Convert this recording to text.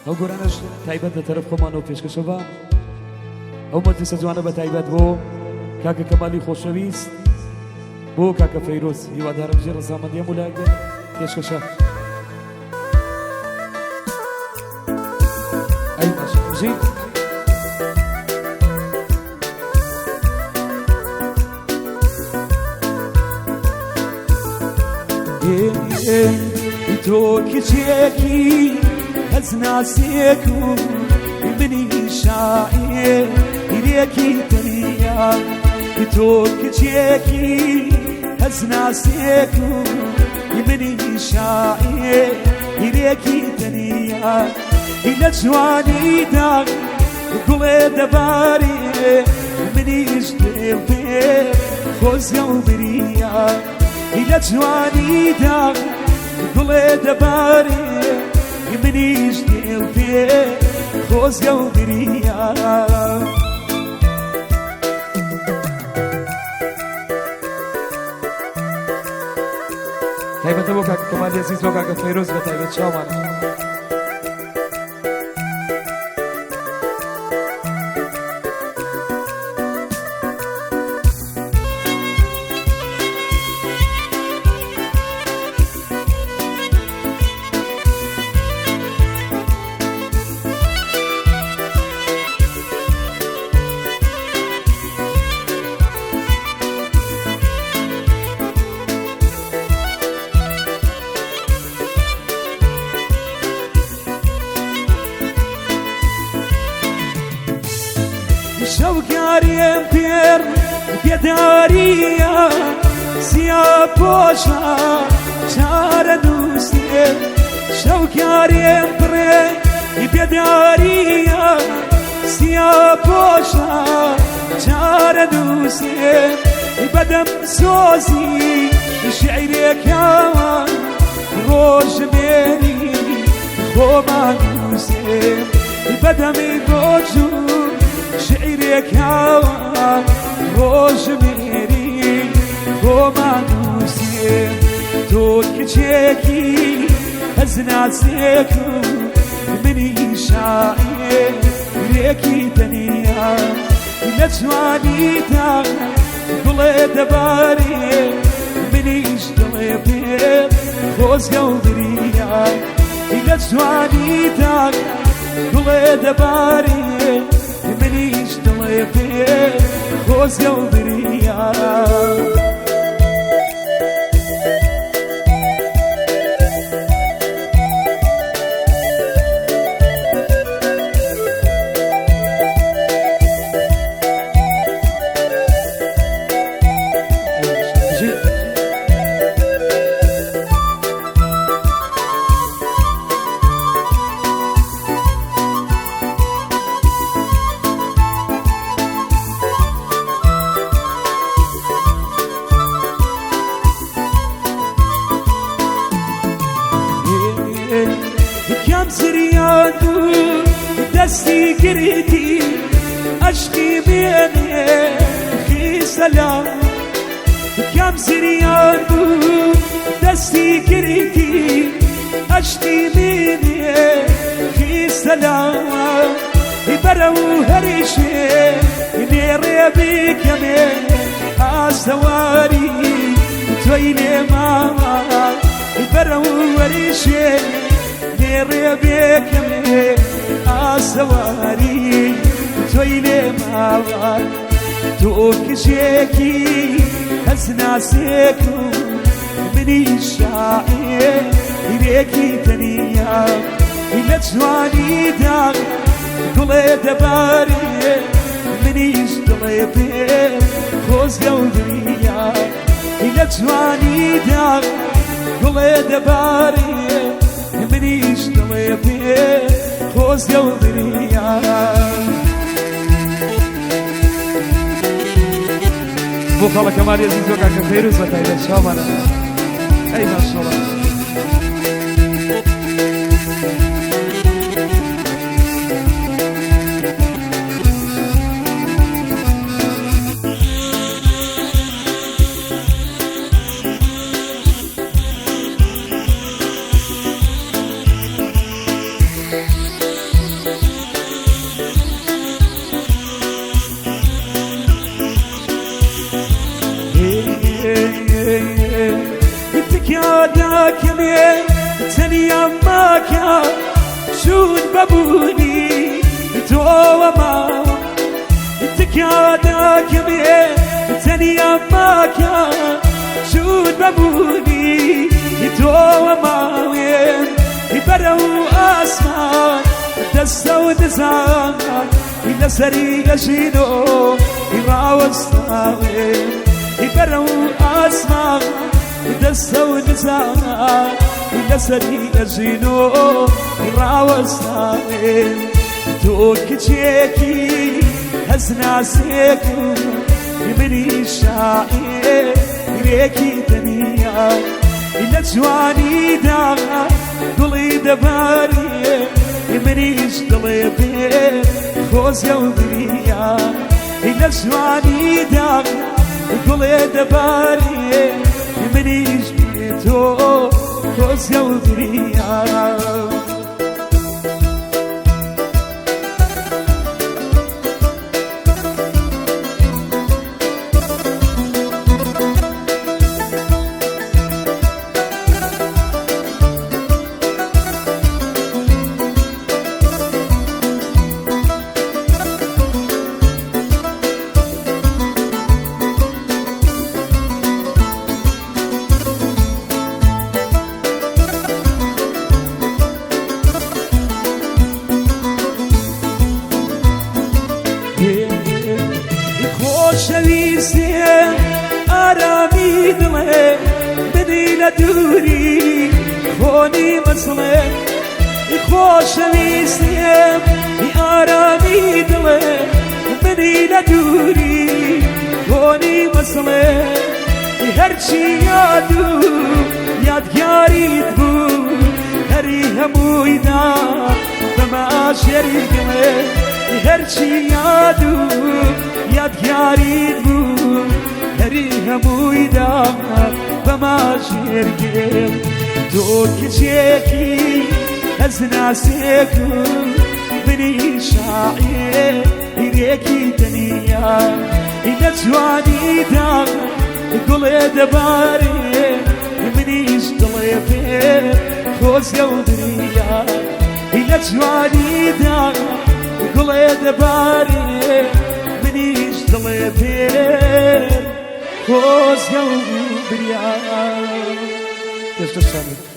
ئەو گۆرانەش تایبەت لە تەرەف خۆمانەوە پێشکەشە بە ئەو مەجلیسە جوانە بە تایبەت بۆ کاکە کەمالی خۆشەویست بۆ کاکە فەیرۆز هیوادارم ژێر ڕەزامەندی هەموو لایەک بێت پێشکەشە ئەی باشە بژیت. تۆ کچێکی هەزناسێک و منی شاعیرێکی تەنیا تۆ کچێکی هەزناسێک و منی شاعیرێکی تەنیا لە جوانیدا گوڵێ دەبارێ منیش دێم پێ خۆزگە و بریا لە جوانیدا گوڵێ دەبارێ منیش دێم پێ خۆزگە و بریا. تایبەتە بۆ کاکە کەمالی ئەزیز بۆ کاکە فەیرۆز بە تایبەت چاومان. شەوگاریم پێر بێداریە سیا پۆشە چارە نووسێ شەوگاریم پڕێ بێداریە سیا پۆشە چارە نووسێ بەدەم سۆزی شعرێکەوە ڕۆژمێری خۆمان نووسێ بەدەمی ڕۆژ و شعرێکەوە ڕۆژمێری خۆمان نووسێ تۆ کچێکی هەزناسێک و منی شاعیرێکی تەنیا لە جوانیدا گوڵێ دەبارێ منیش دڵێ پێ خۆزگە و بریا لە جوانیدا گوڵێ دەبارێ منیش دڵێ پێ خۆزگە و بریا. کەم زریان و دەستی گرتی ئەشقی بێنێ خیسەلام کەم زریان بوو دەستی گرتی ئەشقی بێنێ خیسەلام بەرەو هەریشێ لێڕێ بکەمێ ئاسەواری تۆی لێ ماوە بەرەو وەریشێ لێڕێ بێکەمێ ئاسەواری تۆی لێ ماوە تۆ کچێکی هەزناسێک و منی شاعیرێکی تەنیا لە جوانیدا گوڵێ دەبارێ منیش دڵێ پێ خۆزگە و بریا لە جوانیدا گوڵێ دەبارێ منیش دڵێ پێ خۆزگە و بریا. بۆ خاڵە کەمالی ئەزیز بۆ کاکە فەیروز بە تایبەت چاومانە ئەی ماشەڵڵا. چون بەبوونی تۆوە ماوە تکا داکەمێ تەنیا ماکە چون بەبوونی تۆوە ماوێن بەرەو ئاسمان دەستە و دزان لەسەری گەژینۆ ڕاوەستاوێن بەرەو ئاسمان دەستە و دزان لەسەری گەژینۆ ڕاوەستاوێن تۆ کچێکی هەزناسێک و منی شاعیرێکی تەنیا لە جوانیدا گوڵی دەبارێ منیش دڵێ پێ خۆزگە و بریا لە جوانیدا گوڵێ دەبارێ منیش پێ تۆ خۆزگە و بریا. خۆشەویستێ ئارامی دڵێ منی لە دووری خۆنی مەسڵێ خۆشەویستێ ئارامی دڵێ منی لە دووری خۆنی مەسڵێ هەرچی یاد و یادگاریت بوو هەری هەموویدا بەماشێری دڵێ هەرچی یاد و یادگاریت بوو هەری هەموویدا بەماژێرگێ تۆ کچێکی هەزناسێک و منی شاعیرێکی تەنیا لە جوانیدا گوڵێ دەبارێ منیش دڵێ پێ خۆزگە و بریا لە جوانیدا گوڵێ دەبارێ منیش دڵێ پێ خۆزگە و بریا. پێشکەشتان.